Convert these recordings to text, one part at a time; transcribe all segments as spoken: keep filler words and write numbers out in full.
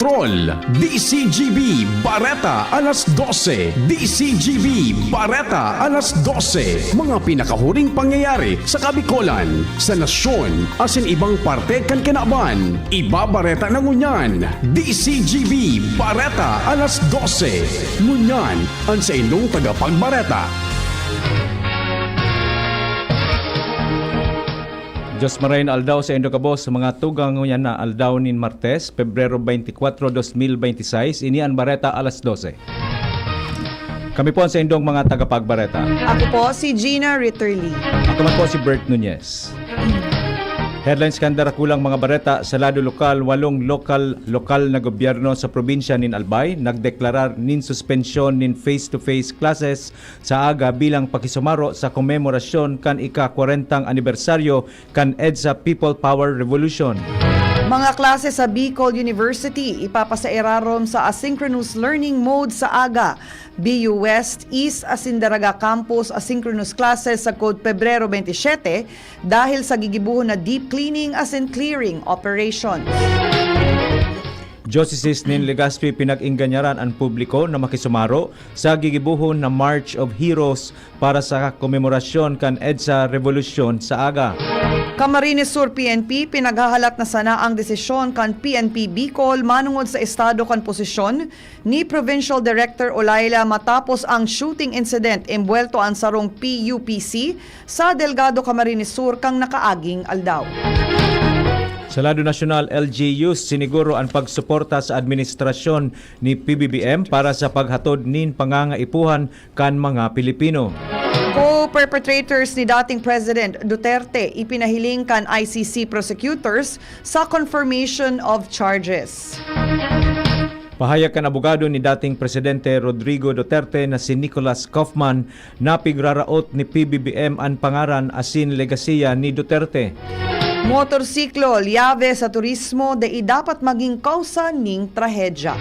Troll, D C G B, Bareta alas dose, D C G B, Bareta alas dose, mga pinakahuring pangyayari sa Kabikolan, sa nasyon, asin ibang parte kan kinaban. Ibabareta na ngunyan, D C G B, Bareta alas dose. Ngunyan, an saindong tagapagbareta. Diyos maray na aldaw sa indo gabos, mga tugang, ngunyan na aldaw nin Martes, Pebrero twenty-four, dos mil veintiseis, ini an Bareta alas dose. Kami po ang saindong mga tagapagbareta. Ako po si Gina Ritterly. Ako man po si Bert Nunez. Headlines kan darakulang mga bareta sa lado lokal: walong lokal, lokal na gobyerno sa probinsya nin Albay nagdeklarar nin suspensyon nin face-to-face classes sa aga bilang pakisumaro sa komemorasyon kan ika-kwarentang anibersaryo kan EDSA People Power Revolution. Mga klase sa Bicol University ipapasairarom sa asynchronous learning mode sa aga. B U West, East asin Daraga Campus, asynchronous classes sagkod Pebrero twenty-seven dahil sa gigibohon na deep cleaning asin clearing operations. Diocese nin Legazpi pinag-ingganyaran an publiko na makisumaro sa gigibohon na March of Heroes para sa komemorasyon kan EDSA Revolusyon sa aga. Camarines Sur P N P, pinaghahalat na sana ang desisyon kan P N P Bicol manongod sa estado kan posisyon ni Provincial Director Olayla matapos ang shooting incident embuwelto an sarong P U P C sa Delgado, Camarines Sur kan nakaaging aldaw. Sa lado nasyonal, L G Us, siniguro an pagsuporta sa administrasyon ni P B B M para sa paghatod nin pangangaipuhan kan mga Pilipino. Co-perpetrators ni dating President Duterte ipinahiling kan I C C prosecutors sa confirmation of charges. Pahayag kan abogado ni dating Presidente Rodrigo Duterte na si Nicolas Kaufman na pigraraot ni P B B M an pangaran asin legasiya ni Duterte. Motorsiklo, lyave sa turismo, dai dapat maging kausa ning trahedya.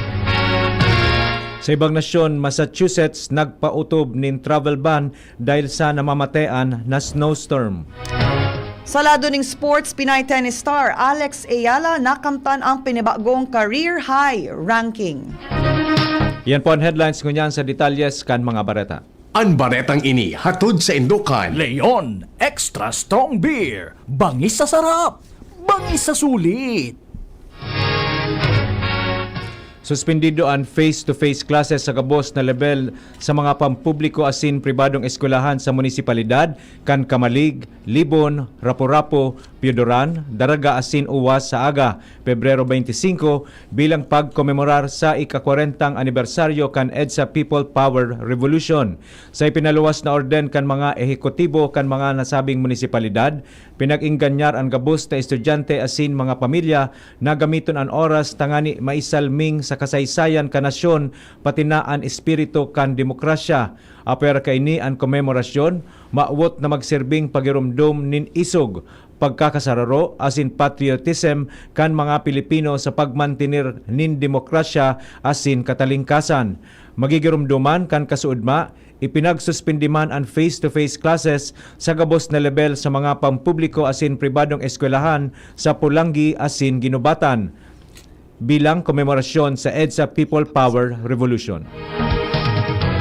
Sa ibang nasyon, Massachusetts nagpaotob nin travel ban dahil sa namamatean na snowstorm. Sa lado ning sports, Pinay tennis star Alex Eala nakamtan ang pinibagong career high ranking. Yan po an headlines ngunyan. Sa detalyes kan mga bareta. An baretang ini hatod saindo kan Leon Extra Strong Beer. Bangis sa sarap, bangis sa sulit. Suspendido an face-to-face classes sa gabos na lebel sa mga pampubliko asin pribadong eskwelahan sa munisipalidad kan Camalig, Libon, Rapu-Rapu, Pioduran, Daraga asin Uwas sa aga, Pebrero twenty-five, bilang pagkomemorar sa ika-kwarentang anibersaryo kan EDSA People Power Revolution. Sa ipinaluwas na orden kan mga ehekutibo kan mga nasabing munisipalidad, pinag-ingganyar an gabos na estudyante asin mga pamilya na gamiton an oras tangani maisalming sa kasaysayan kan nasyon, pati na an espiritu kan demokrasya. Apwera kaini, an komemorasyon mawot na magserbing pagiromdom nin isog, pagkakasararo asin patriotism kan mga Pilipino sa pagmantener nin demokrasya asin katalingkasan. Magigiromdoman kan kasuodma, ipinagsuspindi man an face-to-face classes sa gabos na lebel sa mga pampubliko asin pribadong eskwelahan sa Polangui asin Guinobatan bilang komemorasyon sa EDSA People Power Revolution.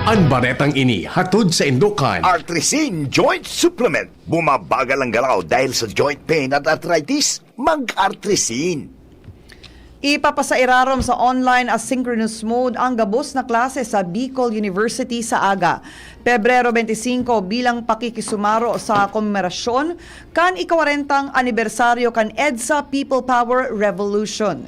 An baretang ini hatod saindo kan Artrisin Joint Supplement. Bumabagal ang galaw dahil sa joint pain at arthritis? Mag-Artrisin. Ipapasairarom sa online asynchronous mode ang gabos na klase sa Bicol University sa aga, Pebrero twenty-five, bilang pakikisumaro sa komemorasyong kan ika-kwarentang anibersaryo kan EDSA People Power Revolution.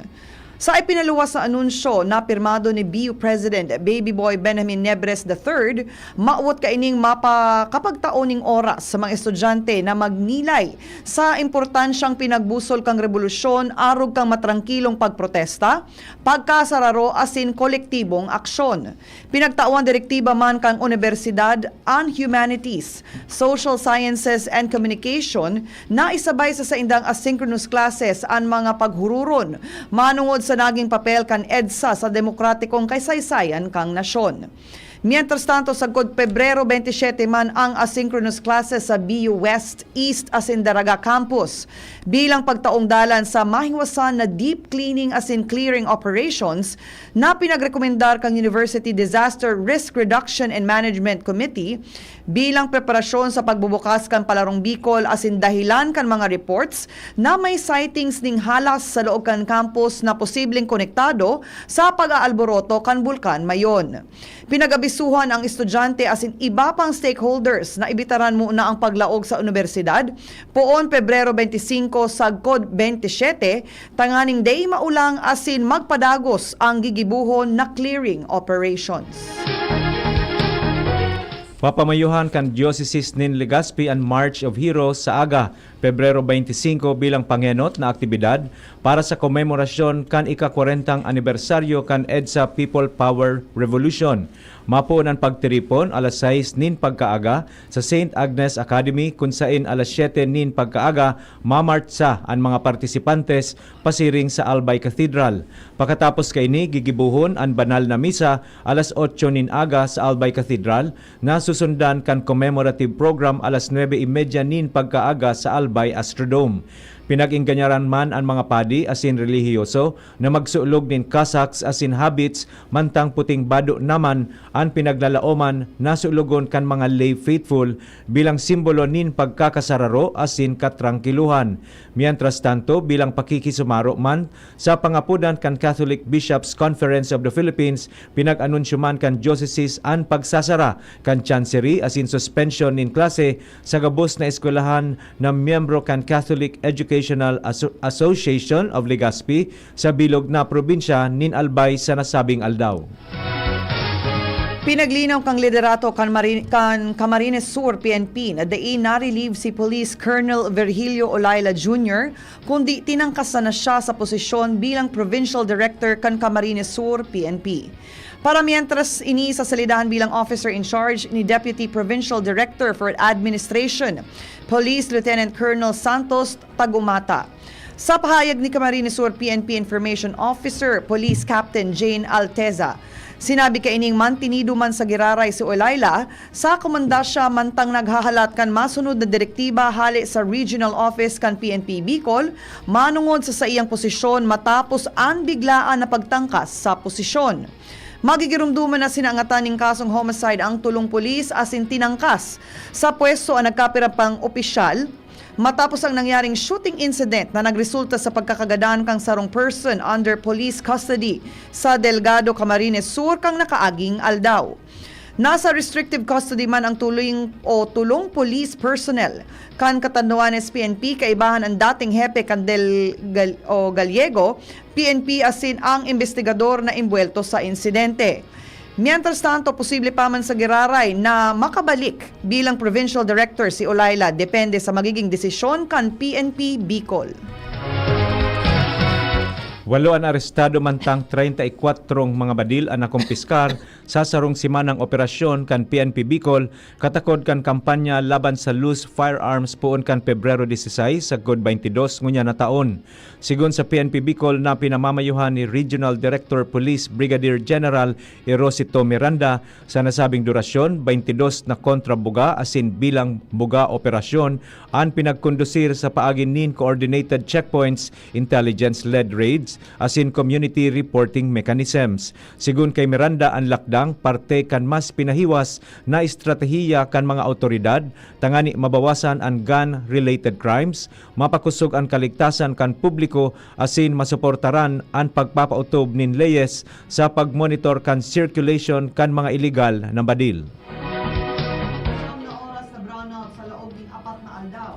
Sa ipinaluwas na anunsyo na pirmado ni B U President Baby Boy Benjamin Nebres the third, mawot kaining mapakapagtao ning oras sa mga estudyante na magnilay sa importansyang pinagbusol kan rebolusyon arog kan matrangkilong pagprotesta, pagkasararo asin kolektibong aksyon. Pinagtawan direktiba man kan unibersidad an Humanities, Social Sciences and Communication na isabay sa saindang asynchronous classes an mga paghururon manongod sa naging papel kan EDSA sa demokratikong kasaysayan kan nasyon. Mientras tanto, sagkod Pebrero twenty-seven man ang asynchronous classes sa B U West, East asin Daraga Campus. Bilang pagtaong dalan sa mahiwasan na deep cleaning asin clearing operations na pinagrekomendar kan University Disaster Risk Reduction and Management Committee, bilang preparasyon sa pagbubukas kan Palarong Bicol asin dahilan kan mga reports na may sightings nin halas sa laog kan campus na posibleng konektado sa pag-aalboroto kan Bulkan Mayon. Pinag-abisuhan ang estudyante asin iba pang stakeholders na ibitaran muna ang paglaog sa unibersidad poon Pebrero twenty-five sagkod twenty-seven, tanganing dai maulang asin magpadagos ang gigibohon na clearing operations. Papamayuhan kan Diocese nin Legazpi an March of Heroes sa aga, Pebrero twenty-five, bilang pangenot na aktibidad para sa komemorasyon kan ika-kwarentang anibersaryo kan EDSA People Power Revolution. Mapoon an pagtiripon alas sais nin pagkaaga sa Saint Agnes Academy, kun sain alas siyete nin pagkaaga mamartsa an mga partisipantes pasiring sa Albay Cathedral. Pakatapos kaini, gigibohon an banal na misa alas otso nin aga sa Albay Cathedral, na susundan kan commemorative program alas nuebe y media nin pagkaaga sa Albay Astrodome. Pinag-ingganyaran man an mga padi asin relihiyoso na magsulog nin cassocks asin habits, mantang puting bado naman an pinaglalaoman na sulogon kan mga lay faithful bilang simbolo nin pagkakasararo asin katrangkiluhan. Mientras tanto, bilang pakikisumaro man sa pangapodan kan Catholic Bishops' Conference of the Philippines, pinag-anunsyo man kan diocese an pagsasara kan chancery asin suspension nin klase sa gabos na eskwelahan na miyembro kan Catholic Educational Asso- Association of Legazpi sa bilog na probinsya nin Albay sa nasabing aldaw. Pinaglinaw kan liderato kan, Mari- kan Camarines Sur P N P na dai na-relieve si Police Colonel Virgilio Olayla Junior, kundi tinangkasan na siya sa posisyon bilang Provincial Director kan Camarines Sur P N P. Para mientras ini sa salidahan bilang officer in charge ni Deputy Provincial Director for Administration, Police Lieutenant Colonel Santos Tagumata. Sa pahayag ni Camarines Sur P N P Information Officer, Police Captain Jane Alteza, sinabi kaining mantinido man sa giraray si Olayla, sa komandasya mantang naghahalat kan masunod na direktiba hale sa Regional Office kan P N P Bicol, manongod sa saiyang posisyon matapos an biglaan na pagtangkas sa posisyon. Magigiromdoman na sinangatan nin kasong homicide ang tolong pulis asin tinangkas sa pwesto an nagkapira pang opisyal, matapos ang nangyaring shooting incident na nagresulta sa pagkakagadan kan sarong person under police custody sa Delgado, Camarines Sur kan nakaaging aldaw. Nasa restrictive custody man ang tuling o tolong police personnel kan Catanduanes P N P, kaibahan ang dating hepe kan Del Gal- o Gallego P N P asin ang imbestigador na imbuwelto sa insidente. Mientras tanto, posible pa man sa giraray na makabalik bilang provincial director si Olayla, depende sa magiging desisyon kan P N P Bicol. Walo an arestado, mantang treinta y cuatro mga badil an nakumpiskar sa sarong semanang operasyon kan P N P Bicol, katakod kan kampanya laban sa loose firearms poon kan Pebrero dieciséis sagkod twenty-dos ngunyan na taon. Sigon sa P N P Bicol na pinamamayuhan ni Regional Director Police Brigadier General Erosito Miranda, sa nasabing durasyon, twenty-dos na kontra buga asin bilang buga operasyon an pinagkondusir sa paagi nin coordinated checkpoints, intelligence-led raids, asin community reporting mechanisms. Sigon kay Miranda, an lakdang parte kan mas pinahiwas na estratehiya kan mga awtoridad tangani mabawasan an gun-related crimes, mapakosog an kaligtasan kan publiko asin masuportaran an pagpapautob nin leyes sa pagmonitor kan circulation kan mga iligal na badil. Siyam na oras na brownout sa laog ning apat na aldaw.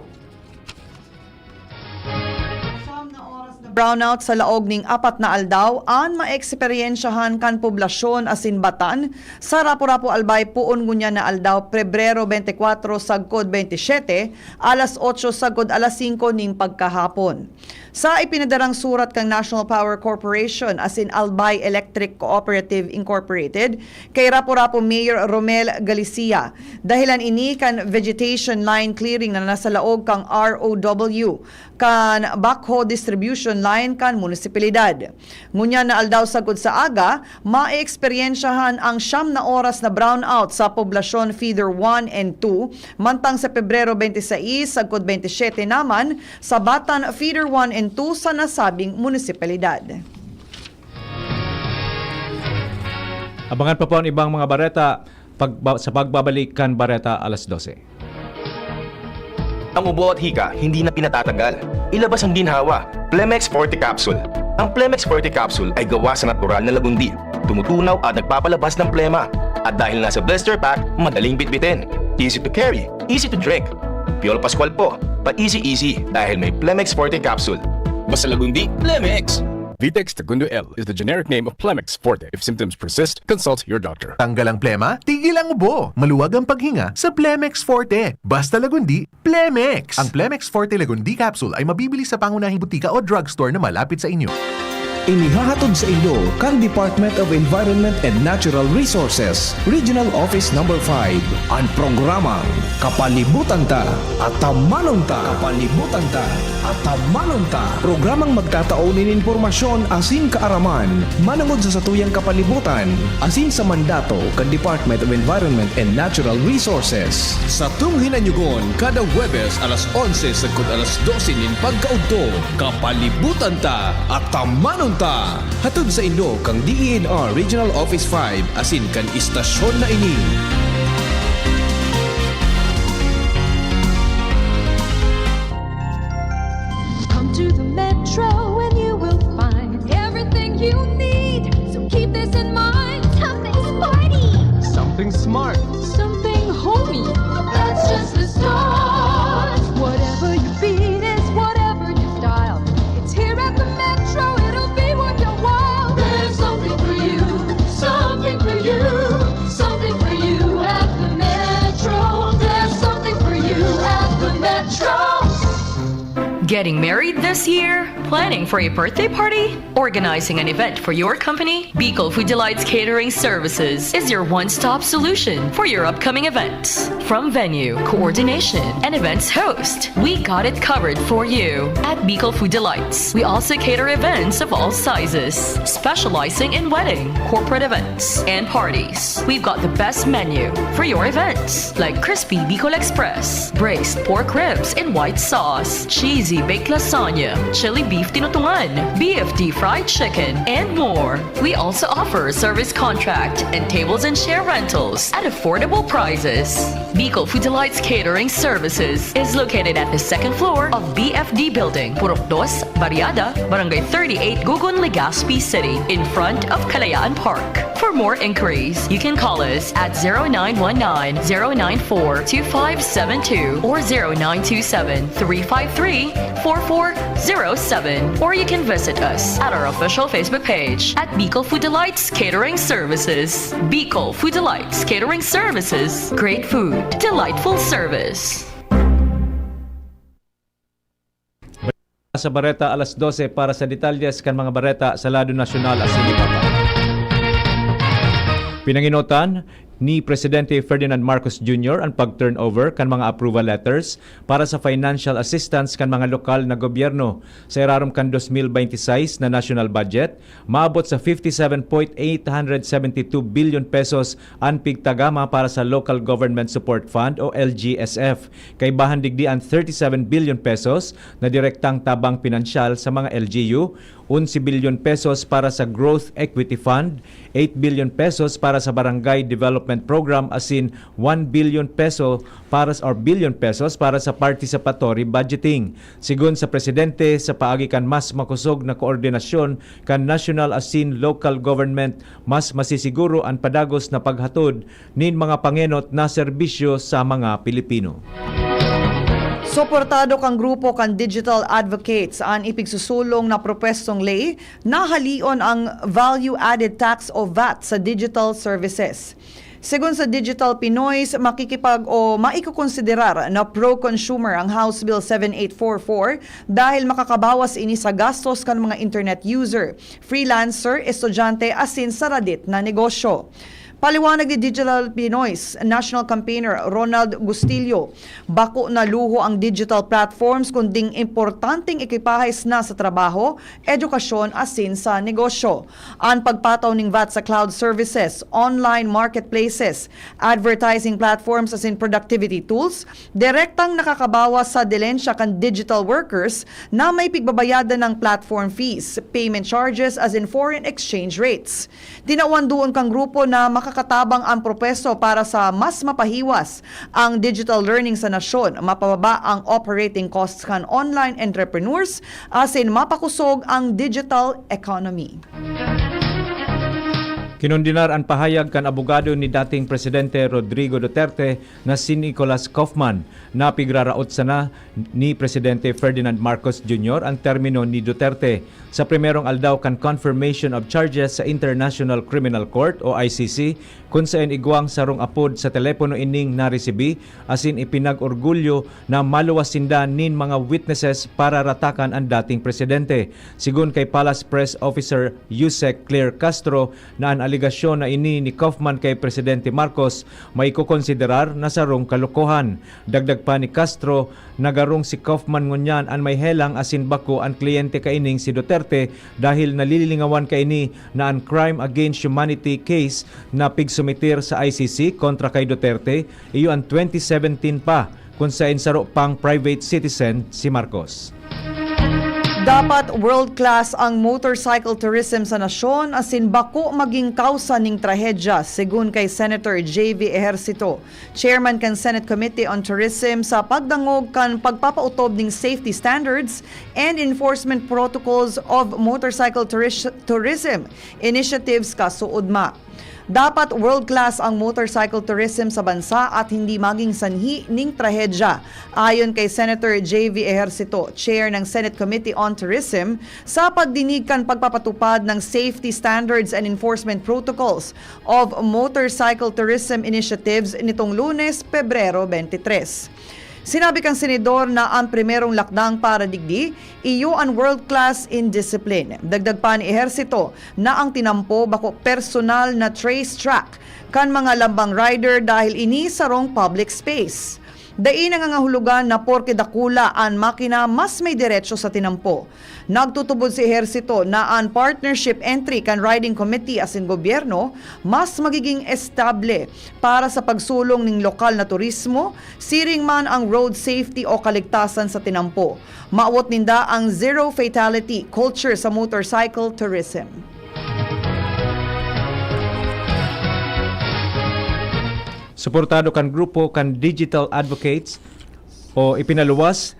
Siyam na oras na brownout sa laog ning apat na aldaw an maeksperyensyahan kan poblasyon asin batan sa Rapu-Rapu Albay poon ngunyan na aldaw, Pebrero twenty-four sagkod twenty-seven, alas otso sagkod alas singko ning pagkahapon. Sa ipinadarang surat kan National Power Corporation asin Albay Electric Cooperative Incorporated kay Rapu-Rapu Mayor Romel Galicia, dahelan ini kan vegetation line clearing na nasa laog kan R O W, kan backhoe distribution line kan munisipalidad. Ngunyan na aldaw sagkod sa aga, maeeksperyensyahan ang siyam na oras na brownout sa Poblacion Feeder one and two, mantang sa Pebrero twenty-six sagkod twenty-siyete naman, sa Batan Feeder one and two sa nasabing munisipalidad. Abangan pa po ang ibang mga bareta pagba- sa pagbabalik kan Bareta alas dose. Ang ubo at hika hindi na pinatatagal. Ilabas ang ginhawa. Plemex Forte Capsule. Ang Plemex Forte Capsule ay gawa sa natural na lagundi. Tumutunaw at nagpapalabas ng plema. At dahil nasa blister pack, madaling bitbitin. Easy to carry, easy to drink. Piolo Pascual po, pa-easy-easy dahil may Plemex Forte Capsule. Basta lagundi, Plemex! Vitex Tagundo L is the generic name of Plemex Forte. If symptoms persist, consult your doctor. Tanggal ang plema, tigil ang ubo. Maluwag ang paghinga sa Plemex Forte. Basta lagundi, Plemex! Ang Plemex Forte Lagundi Capsule ay mabibili sa pangunahing butika o drugstore na malapit sa inyo. Inihahatod sa indo kan Department of Environment and Natural Resources, Regional Office Number five, an programang Kapalibutan Ta, Atamanon Ta. Kapalibutan Ta, Atamanon Ta. Programang magtatao nin impormasyon asin kaaraman manongod sa satuyang kapalibutan asin sa mandato kan Department of Environment and Natural Resources. Satong hinanyugon kada Huwebes alas onse sagkod alas dose nin pagkaudto. Kapalibutan Ta, Atamanon Ta! Hatod sa indo kan D E N R Regional Office five asin kan istasyon na ini. Come to the Metro and you will find everything you need. So keep this in mind. Something sporty. Something smart. Something homey. That's just the start. Whatever your beat is, whatever your style, it's here at the Metro. It'll be worth your while. There's something for you. Something for you. Something for you at the Metro. There's something for you at the Metro. Getting married this year? Planning for a birthday party? Organizing an event for your company? Bicol Food Delights Catering Services is your one-stop solution for your upcoming events. From venue, coordination, and events host, we got it covered for you. At Bicol Food Delights, we also cater events of all sizes, specializing in wedding, corporate events, and parties. We've got the best menu for your events, like crispy Bicol Express, braised pork ribs in white sauce, cheesy baked lasagna, chili beef tinutungan, B F D fried chicken, and more. We also offer service contract and tables and chair rentals at affordable prices. Bicol Food Delights Catering Services is located at the second floor of B F D Building, Purok Dos, Barriada, Barangay thirty-eight, Gugun, Legazpi City, in front of Kalayaan Park. For more inquiries, you can call us at zero nine one nine, zero nine four, two five seven two or zero nine two seven, three five three, four four zero seven. Or you can visit us at our official Facebook page at Bicol Food Delights Catering Services. Bicol Food Delights Catering Services. Great food, delightful service. Sa Bareta alas dose para sa detalyes kan mga bareta sa lado nasyonal asin iba pa. Pinanginotan ni Presidente Ferdinand Marcos Junior an pag-turnover kan mga approval letters para sa financial assistance kan mga lokal na gobyerno. Sa irarom kan dos mil bente y seis na national budget, maabot sa fifty-seven point eight hundred seventy-two billion pesos an pigtagama para sa Local Government Support Fund o L G S F. Kaibahan digdi an thirty-seven billion pesos na direktang tabang pinansyal sa mga L G U, onse bilyon pesos para sa Growth Equity Fund, eight bilyon pesos para sa Barangay Development Program asin one billion peso para sa, or bilyon pesos para sa participatory budgeting. Sigon sa presidente, sa paagi kan mas makosog na koordinasyon kan national asin local government, mas masisiguro an padagos na paghatod nin mga pangenot na serbisyo sa mga Pilipino. Suportado kan grupo kan Digital Advocates an ipigsusulong na propwestong ley na halion ang value added tax o vat sa digital services. Segun sa Digital Pinoy's, makikipag o maikokonsiderar na pro-consumer ang House Bill seven eight four four dahil makakabawas ini sa gastos kan mga internet user, freelancer, estudyante asin sa radit na negosyo. Paliwanag ni Digital Pinoy's National Campaigner Ronald Bustillo, bako na luho ang digital platforms kunding importanteng ekipahis na sa trabaho, edukasyon asin sa negosyo. An pagpataw ning vat sa cloud services, online marketplaces, advertising platforms asin productivity tools, direktang nakakabawas sa dilensya kan digital workers na may pigbabayadan ng platform fees, payment charges asin foreign exchange rates. Tinawan duon kan grupo na makakatabang ang propeso para sa mas mapahiwas ang digital learning sa nasyon, mapababa ang operating costs kan online entrepreneurs, asin mapakosog ang digital economy. Kinondenar an pahayag kan abogado ni dating Presidente Rodrigo Duterte na si Nicolas Kaufman na pigraraot sana ni Presidente Ferdinand Marcos Junior an termino ni Duterte. Sa primerong aldaw kan confirmation of charges sa International Criminal Court o I C C, kun saen igwang sarong apod sa telepono ining naresibi asin ipinag-orgulyo na maluwas sinda nin mga witnesses para ratakan an dating presidente. Sigon kay Palace Press Officer Yusek Claire Castro, na an alegasyon na ini ni Kaufman kay Presidente Marcos maikokonsiderar na sarong kalokohan. Dagdag pa ni Castro na garong si Kaufman ngunyan an may helang asin bako an kliyente kaining si Duterte dahil nalilingawan kaini na an crime against humanity case na pigsumitir sa I C C kontra kay Duterte iyo an twenty seventeen pa, kun saen saro pang private citizen si Marcos. Dapat world-class ang motorcycle tourism sa nasyon asin bako magin kawsa ning trahedya, segun kay Senator J V Ejercito, chairman kan Senate Committee on Tourism, sa pagdangog kan pagpapautob ning safety standards and enforcement protocols of motorcycle touris-, tourism initiatives kasuodma. Dapat world-class ang motorcycle tourism sa bansa at hindi maging sanhi ning trahedya, ayon kay Senator J V Ejercito, chair ng Senate Committee on Tourism, sa pagdinig kan pagpapatupad ng safety standards and enforcement protocols of motorcycle tourism initiatives nitong Lunes, Pebrero twenty-three. Sinabi kan senador na an primerong lakdang para digdi iyo an world-class in discipline. Dagdag pa ni Ejercito na ang tinampo bako personal na race track kan mga lambang rider dahil ini sarong public space. Dai nangangahulugan na porke dakula an makina, mas may derecho sa tinampo. Nagtutubod si Ejercito na an partnership entry kan riding committee asin gobyerno mas magiging estable para sa pagsulong ning lokal na turismo, siring man ang road safety o kaligtasan sa tinampo. Mawot ninda ang zero fatality culture sa motorcycle tourism. Suportado kan grupo kan Digital Advocates o ipinaluwas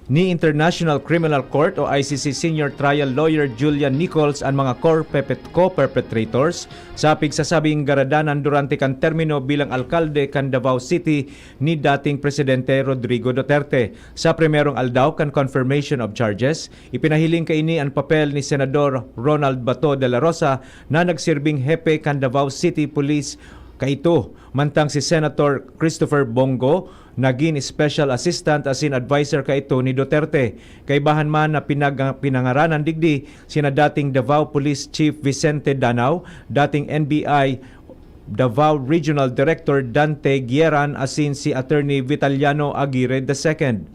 ni International Criminal Court o I C C Senior Trial Lawyer Julian Nichols an mga corpepet-, co-perpetrators sa pigsasabing garadanan durante kan termino bilang alkalde kan Davao City ni dating Presidente Rodrigo Duterte. Sa primerong aldaw kan confirmation of charges, ipinahiling kaini an papel ni Senador Ronald Bato de la Rosa na nagsirbing hepe kan Davao City Police kaito, mantang si Senator Christopher Bong Go nagin special assistant asin adviser kaito ni Duterte. Kaibahan man na pinag-, pinangaranan digdi sina dating Davao Police Chief Vicente Danao, dating N B I Davao Regional Director Dante Guieran asin si Attorney Vitaliano Aguirre the second.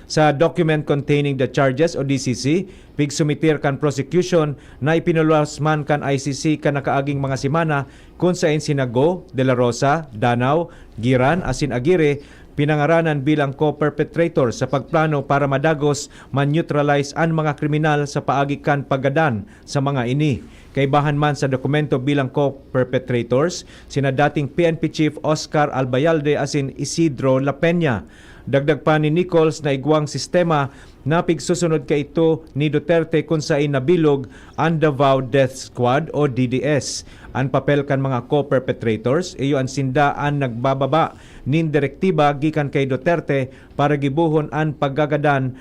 Sa document containing the charges o D C C, pigsumitir kan prosecution na ipinaluwas man kan I C C kan nakaaging mga semana kun saen sina Go, De La Rosa, Danao, Guieran asin Aguirre pinangaranan bilang co-perpetrator sa pagplano para madagos ma-neutralize an mga kriminal sa paagi kan paggadan sa mga ini. Kaibahan man sa dokumento bilang co-perpetrators sina dating P N P Chief Oscar Albayalde asin Isidro La Peña. Dagdag pa ni Nichols na igwang sistema na pigsusunod kaito ni Duterte kun saen nabilog an Davao Death Squad o D D S. An papel kan mga co-perpetrators, iyo an sinda an nagbababa nin direktiba gikan kay Duterte para gibohon an paggagadan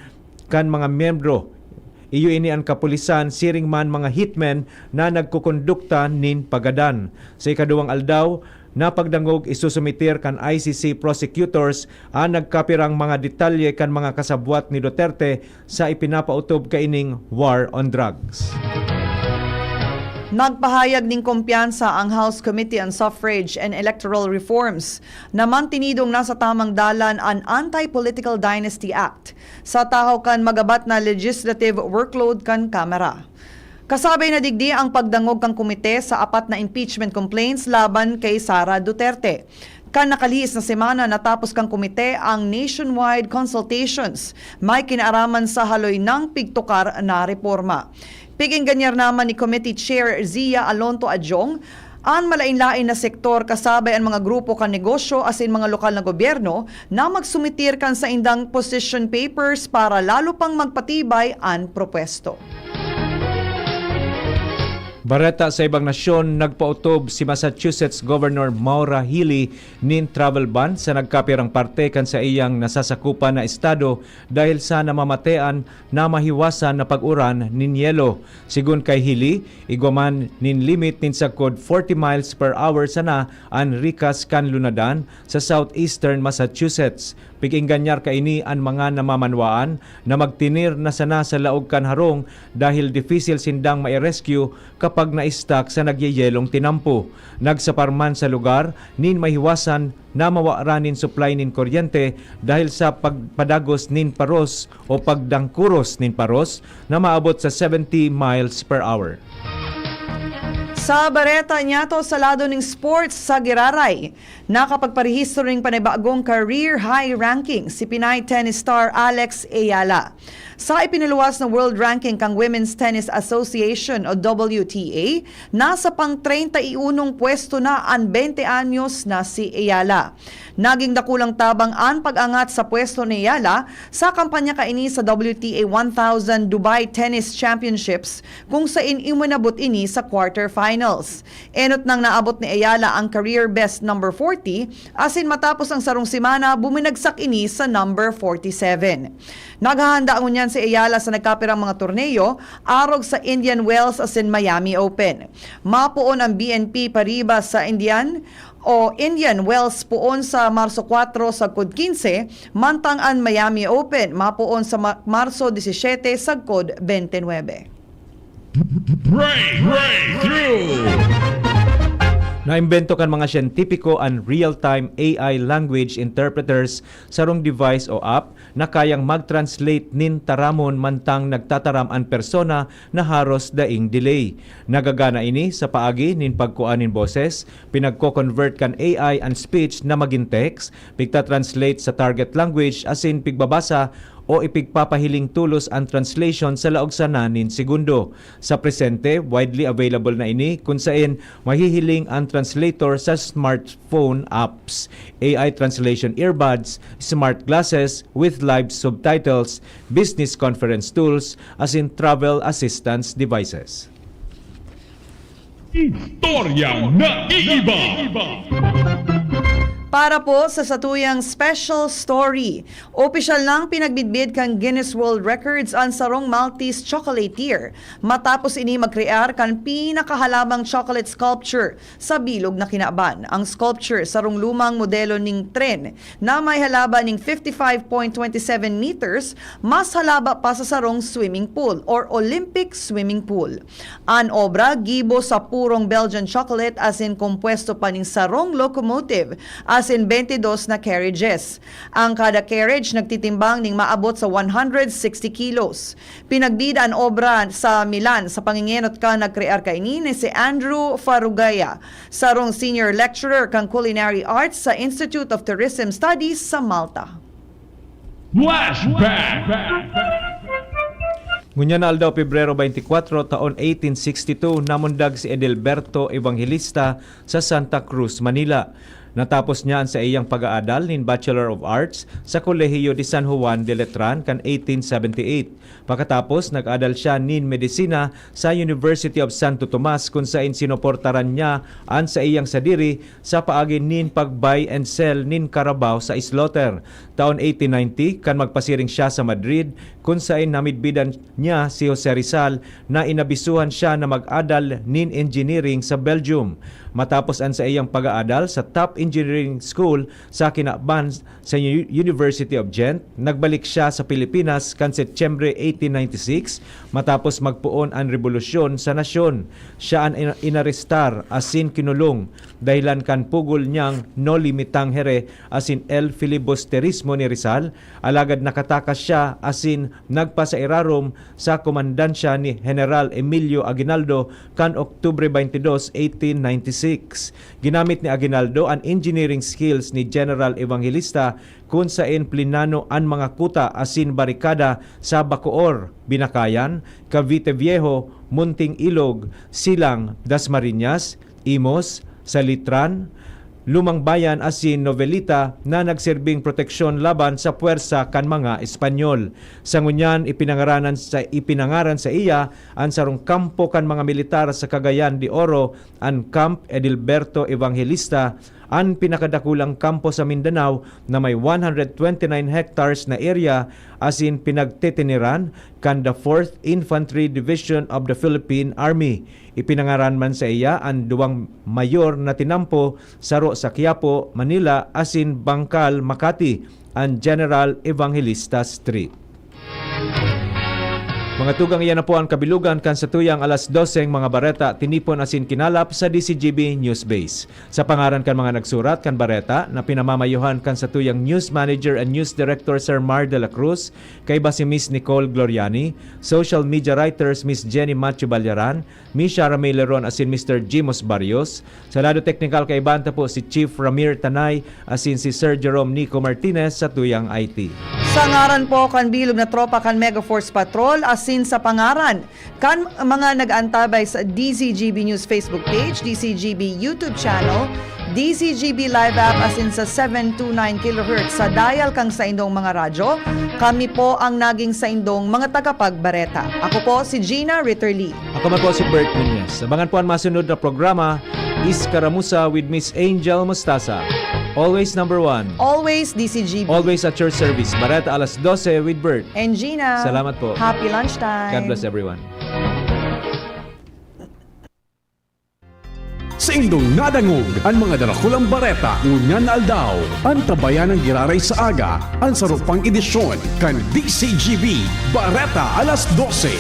kan mga miyembro. Iyo ini an kapulisan, siring man mga hitmen na nagkukondukta nin paggadan. Sa ikaduwang aldaw, na pagdangog isusumitir kan I C C prosecutors an nagkapirang mga detalye kan mga kasabwat ni Duterte sa ipinapautob kaining war on drugs. Nagpahayag nin kumpiyansa ang House Committee on Suffrage and Electoral Reforms na mantinidong nasa tamang dalan an Anti-Political Dynasty Act sa tahaw kan magabat na legislative workload kan Kamara. Kasabay na digdi ang pagdangog kan komite sa apat na impeachment complaints laban kay Sara Duterte. Kan nakalihis na semana, natapos kan komite ang nationwide consultations may kinaaraman sa haloy nang pigtukar na reporma. Pig-ingganyar naman ni Committee Chair Zia Alonto Adjong an malain-lain na sektor, kasabay an mga grupo kan negosyo asin mga lokal na gobyerno na magsumitir kan saindang position papers para lalo pang magpatibay an propuesto. Bareta sa ibang nasyon, nagpaotob si Massachusetts Governor Maura Healey nin travel ban sa nagkapirang parte kan saiyang nasasakupan na estado dahil sa namamatean na mahiwasan na pag-uran nin yelo. Sigon kay Healey, igwa man nin limit nin sagkod forty miles per hour sana an rikas kan lunadan sa southeastern Massachusetts. Pig-ingganyar kaini an mga namamanwaan na magtinir na sana sa laog kan harong dahil dipisil sindang mai-rescue kapag na-stuck sa nagyeyelong tinampo. Nagsapar man sa lugar nin mahiwasan na mawaran nin supply nin kuryente dahil sa pagpadagos nin paros o pagdangkuros nin paros na maabot sa seventy miles per hour. Sa bareta niyato sa lado ning sports sa giraray, nakapagparehistro ning panibagong career high ranking si Pinay tennis star Alex Eala. Sa ipinaluwas na world ranking kan Women's Tennis Association o W T A, nasa pang treinta y unong pwesto na an bente anyos na si Eala. Naging dakulang tabang an pag-angat sa pwesto ni Eala sa kampanya kaini sa W T A one thousand Dubai Tennis Championships, kung sain iminabot ini sa quarterfinals. Enot nang naabot ni Eala ang career best number forty, asin matapos ang sarong semana, buminagsak ini sa number forty-seven. Naghahanda ngunyan si Eala sa nagkapirang mga torneo, arog sa Indian Wells asin Miami Open. Mapoon ang B N P Paribas sa Indian o Indian Wells poon sa Marso kwatro sagkod kinse, mantang an Miami Open mapoon sa Ma-, Marso disisete sagkod bente nuebe. Break, breakthrough! Naimbento kan mga siyentipiko an real-time A I language interpreters, sarong device o app na kayang mag-translate nin taramon mantang nagtataram an persona na haros daing delay. Nagagana ini sa paagi nin pagkua nin boses, pinagko-convert kan A I an speech na magin text, pigta-translate sa target language asin pigbabasa o ipigpapahiling tolos an translation sa laog sana nin segundo. Sa presente, widely available na ini kun saen mahihiling an translator sa smartphone apps, A I translation earbuds, smart glasses with live subtitles, business conference tools, asin travel assistance devices. Istoryang naiiba. Para po sa satuyang special story, opisyal nang pinagbidbid kan Guinness World Records an sarong Maltese chocolatier matapos ini magkrear kan pinakahalabang chocolate sculpture sa bilog na kinaban. Ang sculpture, sarong lumang modelo ning tren na may halaba ning fifty-five point twenty seven meters, mas halaba pa sa sarong swimming pool or Olympic swimming pool. An obra gibo sa purong Belgian chocolate asin kompuesto pa nin sarong locomotive asin bente dos na carriages. Ang kada carriage nagtitimbang ning maabot sa one hundred sixty kilos. Pinagbida an obra sa Milan sa pangingenot kan nagkrear kaini ni si Andrew Farugaya, sarong senior lecturer kan culinary arts sa Institute of Tourism Studies sa Malta. Flashback! Ngunyan na aldaw, Pebrero twenty-four, taon eighteen sixty-two, namundag si Edelberto Evangelista sa Santa Cruz, Manila. Natapos niya an saiyang pag-aadal nin Bachelor of Arts sa Colegio de San Juan de Letran kan eighteen seventy-eight. Pakatapos, nag-adal siya nin medisina sa University of Santo Tomas, kun saen sinoportaran niya an saiyang sadiri sa paagi nin pag-buy and sell nin karabaw sa slaughter. Taon eighteen ninety, kan magpasiring siya sa Madrid, kun saen namidbidan niya si Jose Rizal na inabisuhan siya na mag-adal nin engineering sa Belgium. Matapos an saiyang pag-aadal sa top engineering school sa kinaban sa U-, University of Ghent, nagbalik siya sa Pilipinas kan Setyembre eighteen ninety-six, matapos magpoon an rebolusyon sa nasyon. Siya an ina-, inarestar asin kinulong dahelan kan pugol niyang noli me tangere asin el filibusterismo ni Rizal, alagad nakatakas siya asin nagpasairarom sa komandansya ni General Emilio Aguinaldo kan Oktubre twenty-two, eighteen ninety-six. Ginamit ni Aguinaldo an engineering skills ni General Evangelista, kun saen plinano an mga kuta asin barikada sa Bacoor, Binacayan, Cavite Viejo, Munting Ilog, Silang, Dasmariñas, Imus, Salitran, Lumang Bayan asin Novelita na nagserbing proteksyon laban sa puwersa kan mga Espanyol. Sa ngunyan, ipinangaranan sa, ipinangaran saiya an sarong kampo kan mga militar sa Cagayan de Oro, an Camp Edilberto Evangelista, an pinakadakulang kampo sa Mindanao na may one hundred twenty-nine hectares na area, asin pinagtitiniran kan the fourth Infantry Division of the Philippine Army. Ipinangaran man saiya an duwang mayor na tinampo, saro sa Quiapo, Manila, asin Bangkal, Makati, an General Evangelista Street. Mga tugang, iyan na po an kabilugan kan satuyang alas doseng mga bareta, tinipon asin kinalap sa D C G B News Base. Sa pangaran kan mga nagsurat kan bareta na pinamamayohan kan satuyang news manager and news director, Sir Mar de la Cruz, kaiba si Miss Nicole Gloriani, social media writers, Miss Jenny Macho Balyaran, Miss Shara May Leron asin Mister Jimos Barrios. Sa lado teknikal, kaibahan ta po si Chief Ramir Tanay asin si Sir Jerome Nico Martinez sa tuyang I T. Sa ngaran po kan bilog na tropa kan Mega Force Patrol asin sa pangaran kan mga nag-aantabay sa D Z G B News Facebook page, D Z G B YouTube channel, D Z G B Live app asin sa seven two nine kilohertz sa dial kan saindong mga radyo, kami po ang naging saindong mga tagapagbareta. Ako po si Gina Ritterly. Ako man po si Bert Nunez. Abangan po an masunod na programa, Iskaramuza with Miss Angel Mostaza. Always number one. Always D Z G B. Always at your service. Bareta alas dose with Bert. And Gina. Salamat po. Happy lunchtime. God bless everyone. Saindong nadangog an mga darakulang bareta ngunyan na aldaw. Antabayan an giraray sa aga, an saro pang edisyon kan D Z G B Bareta alas dose.